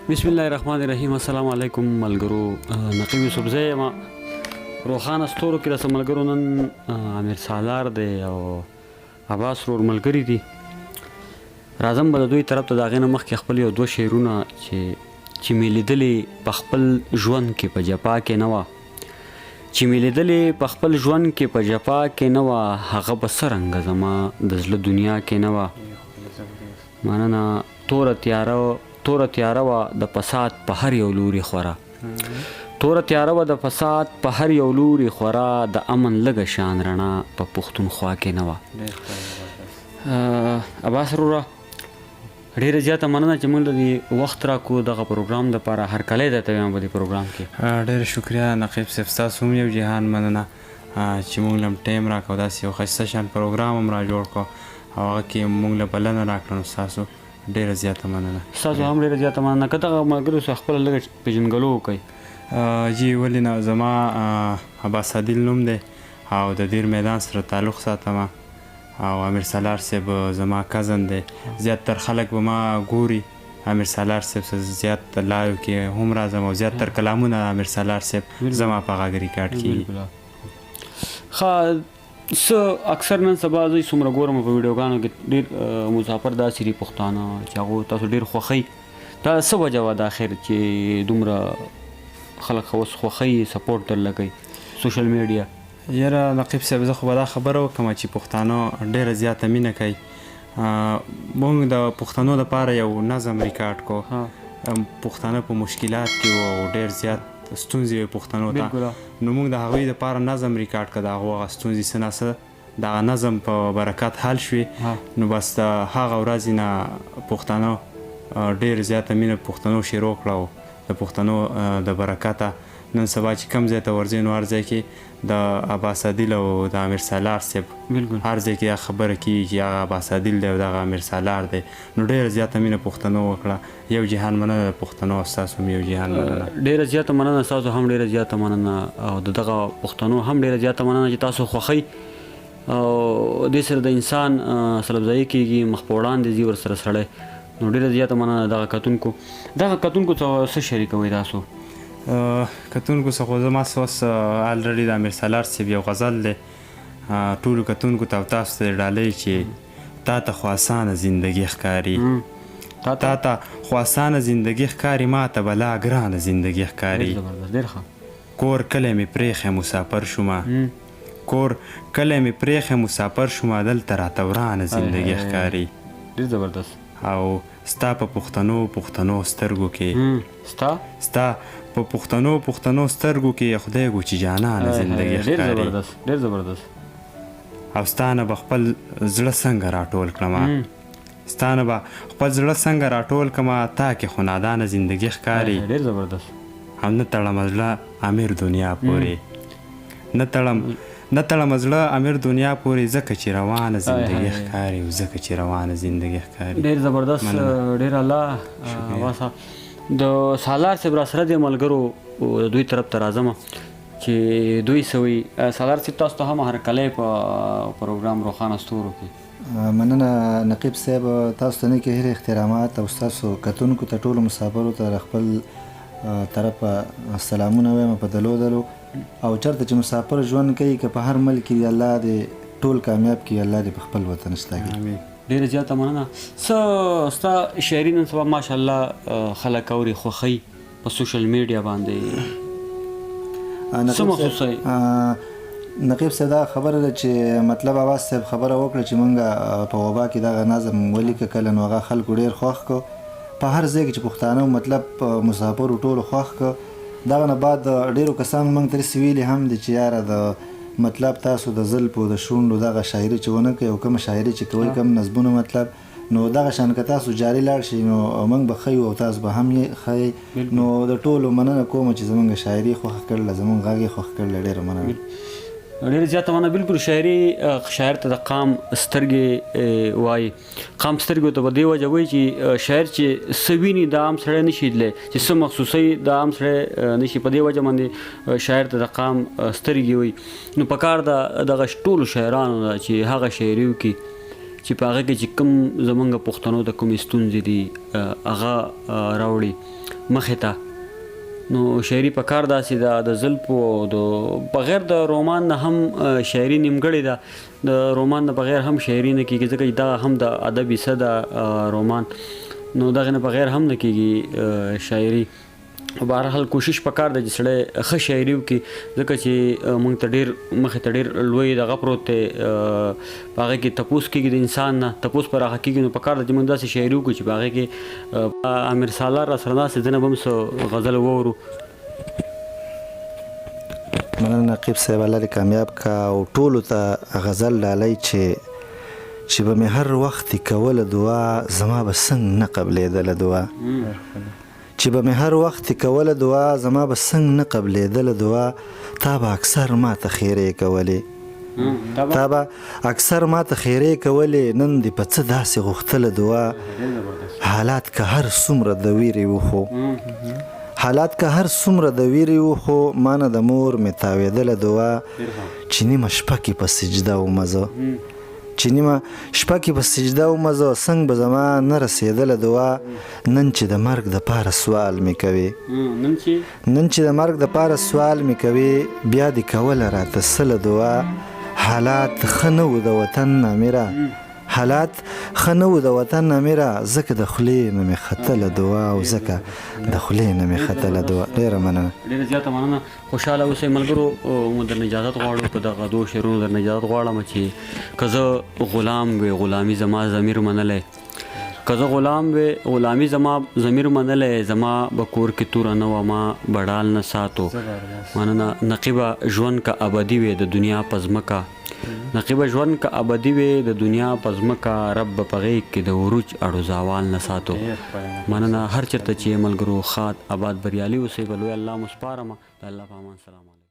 بسم الله الرحمن الرحیم. السلام علیکم ملګرو، نقیب یوسفزی یم. روښانه ستورو کې راسره ملګرو نن امیر سالار دی او عباس ورور ملګري دي. راځم به د دوی طرف ته، د هغې نه مخکې خپل یو دوه شعرونه چې مې لیدلې په خپل ژوند کې په جفا کې نه وه، چې مې لیدلې په خپل ژوند کې په جفا کې نه وه، هغه به څرنګه زما د زړه دنیا کې نه وه. مننه. توره تیاره، توره تیاره وه د فساد په هر یو لوري خوره، توره تیاره وه د فساد په هر یو لوري خوره، د امن لږه شان رڼا په پښتونخوا کې نه وه. عباس وروره، ډیره زیاته مننه چې موږ له دې وخت راکو دغه پروګرام دپاره. هرکلی درته وایم په دې پروګرام کې. ډېره شکریه نقیب صاحب، ستاسو هم یو جهان مننه چې موږ له هم ټایم راکړ، داسې یو ښایسته شان پروګرام هم را جوړ کړو او هغه کې موږ له بلنه راکړه، نو ستاسو ډېره زیاته مننه. ستاسو هم ډېره زیاته مننه. که دغه ملګرو سره خپله لږه پېژندګلو وکړئ. جی ولې نه. زما عباس عادل نوم دی او د دیر میدان سره تعلق ساتم او امیر سالار صاحب زما cousin دی. زیات تر خلک به ما ګوري، امیر سالار صاحب سره زیات live کې هم راځم او زیات تر کلامونه امیر سالار صاحب زما په غږ ریکارډ کیږي. ښه، څه اکثر نن سبا زه څومره ګورم په ویډیوګانو کې، ډېر مسافر داسې دي پښتانه چې هغو تاسو ډېر خوښوي. دا څه وجه وه د اخر چې دومره خلک اوس خوښوي، support درله کوي social media؟ یاره نقیب صاحب، زه خو به دا خبره وکړم چې پښتانه ډېره زیاته مینه کوي. موږ د پښتنو دپاره یو نظم ریکارډ کو. پښتانه په مشکلات کې وو او ډېر زیات ستونزې وې پښتنو ته، نو موږ د هغوی دپاره نظم ریکارډ کړ. د هغو هغه ستونزې څه ناڅه دغه نظم په برکت حل شوې. نو بس د هغه ورځې نه پښتانه ډېر زیاته مینه پښتنو شروع کړه او د پښتنو د برکته نن سبا چې کوم ځای ته ورځې، نو هر ځای کې د عباس عادل او د امیر سالار صاحب هر ځای کې دا خبره کیږي چې هغه عباس عادل دی او دغه امیر سالار دی. نو ډېره زیاته مینه پښتنو وکړه. یو جهان مننه د پښتنو او ستاسو هم یو جهان مننه. ډېره زیاته مننه، ستاسو هم ډېره زیاته مننه او د دغه پښتنو هم ډېره زیاته مننه چې تاسو خوښئ او دې سره د انسان حوصله افزایي کېږي، مخ په وړاندې ځي ورسره سړی. نو ډېره زیاته مننه دغه کتونکو څه شریکوئ تاسو؟ کتونکو څخه خو زما څه اوس already د امیر سالار صاحب یو غزل دی ټولو کتونکو ته او تاسو ته ډالۍ چې تا ته خو اسانه زندگی ښکاري، تا ته خو اسانه زندگی ښکاري، ما ته بلا ګرانه زندگی ښکاري. ډېر ښه. کور کلی مې پرېښی مسافر شومه، کور کلی مې پرېښی مسافر شومه، دلته راته ورانه زندگی ښکاري. ډېر زبردست. او ستا په پښتنو پښتنو سترګو کې، ستا ستا په پښتنو پښتنو سترګو کې خدای ګو چې جانانه زندگی ډېر ښکاري. زبردست، ډېر زبردست. او ستا نه به خپل زړه څنګه راټول کړم، ستا نه به خپل زړه څنګه راټول کړم، تا کې خو نادانه زندگی ښکاري. ډېر زبردست. او نه تړم زړه امیر دنیا پورې، نه تړم، نه تړم زړه امیر دنیا پورې، ځکه چې روانه زندگی ښکاري او ځکه چې روانه زندگی ښکاري. ډېر زبردست، ډېر الله واسه. د سالار صاحب را سره د ملګرو د دوی طرف ته راځم چې دوی سوي. سالار صاحب، تاسو ته هم هرکلی په پروګرام روښانه ستورو کې. مننه نقیب صاحب، تاسو ته نیکې هیلې، احترامات او ستاسو کتونکو ته، ټولو مسافرو ته له خپل طرفه سلامونه وایم په دلو دلو. او چېرته چې مسافر ژوند کوي، که په هر ملک کې دي، الله دې ټول کامیاب کړي، الله دې په خپل وطن شته کړي. آمین. ډېره زیاته مننه. څه ستا شاعري نن سبا ماشاءالله خلک اوري، خوښوي په social media باندې، څه محسوسوي؟ نقیب صاحب، دا خبره ده چې مطلب عباس صاحب خبره وکړه چې مونږ په وبا کې دغه نظم ولیکه کله، نو هغه خلکو ډېر خوښ کړ. په هر ځای کې چې پښتانه، مطلب مسافرو، ټولو خوښ کړ. دغه نه بعد ډېرو کسانو موږ ته داسې ویلي هم دي چې یاره، د مطلب تاسو د زلفو د شونډو دغه شاعري چې ونه کوئ او کومه شاعري چې کوئ، کوم نظمونه، مطلب نو دغه شان که تاسو جاري لاړ شئ، نو موږ به ښه یو او تاسو به هم یې ښه یئ. نو د ټولو مننه کوم چې زمونږ شاعري خوښه کړله، زمونږ غږ یې خوښ کړله. ډېره مننه. ډېره زیاته مننه. بالکل، شاعري، شاعر ته د قام سترګې وایي. قام سترګې ته په دې وجه وایي چې شاعر چې څه ویني، دا عام سړی نشي لیدلی، چې څه محسوسوي، دا عام سړی نشي. په دې وجه باندې شاعر ته د قام سترګې وایي. نو په کار ده دغه ټولو شاعرانو ده چې هغه شاعري وکړي چې په هغه کې چې کوم زمونږ پښتنو ته کومې ستونزې دي، هغه راوړي. مخې ته. نو شاعري په کار داسې ده د زلفو او د بغیر د رومان نه هم شاعري نیمګړې ده، د رومان نه بغیر هم شاعري نه کیږي، ځکه چې دغه هم د ادب حصه ده رومان، نو دغه نه بغیر هم نه کیږي شاعري. خو بهرحال کوشش پکار دی چې سړی ښه شاعري وکړي، ځکه چې موږ ته ډېر مخې ته ډېر لوی دغه پروت دی، په هغې کې تپوس کېږي د انسان نه، تپوس پر هغه کېږي، نو پکار ده چې موږ داسې شاعري وکړو چې په هغې کې امیر سالار را سره ناست دی، ده نه به هم څه غزل واورو. مننه نقیب صاحب، الله دې کامیاب که او ټولو ته غزل ډالۍ چې چې به مې هر وخت کوله دعا، زما به څنګه نه قبلېدله دعا، چې به مې هر وخت کوله دعا، زما به څنګه نه قبلېدله دعا، تا به اکثر ما ته خیرې کولې، تا به اکثر ما ته خیرې کولې، نن دې په څه داسې غوښتله دعا، حالات که هر څومره د ویرې وو خو، حالات که هر څومره د ویرې وو خو، ما نه د مور مې تاوېدله دعا، چې نیمه شپه کې په سجده ومه زه، چې نیمه شپه کې په سجده ومه زه، څنګه به زما نه رسېدله دعا، نن چې د مرګ د پاره سوال مې کوي، نن چې د مرګ د پاره سوال مې کوي، بیا دې کوله راته سله دعا، حالات ښه نه وو د وطن امیره، حالات ښه نه وو د وطن امیره، ځکه د خولې نه مې ختله دعا، او ځکه د خولې نه مې ختله دعا. ډېره مننه. ډېره زیاته مننه. خوشحاله اوسئ ملګرو. موږ درنه اجازت غواړو، په دغه دوو شعرونو درنه اجازت غواړم چې که زه غلام وې غلامي زما ضمیر منلی، که زه غلام وې غلامي زما ضمیر منلی، زما به کور کې توره نه وه ما به ډال نه ساتو. مننه. نقیبه ژوند که ابدي وې د دنیا په ځمکه، نقیبه ژوند که ابدي وې د دنیا په ځمکه، رب به په غېږ کې د عروج اړو زوال نه ساتو. مننه. هر چېرته چې ملګرو ښاد آباد بریالي اوسئ، په لوی الله مو سپارمه. د الله په امان. سلام علیکم.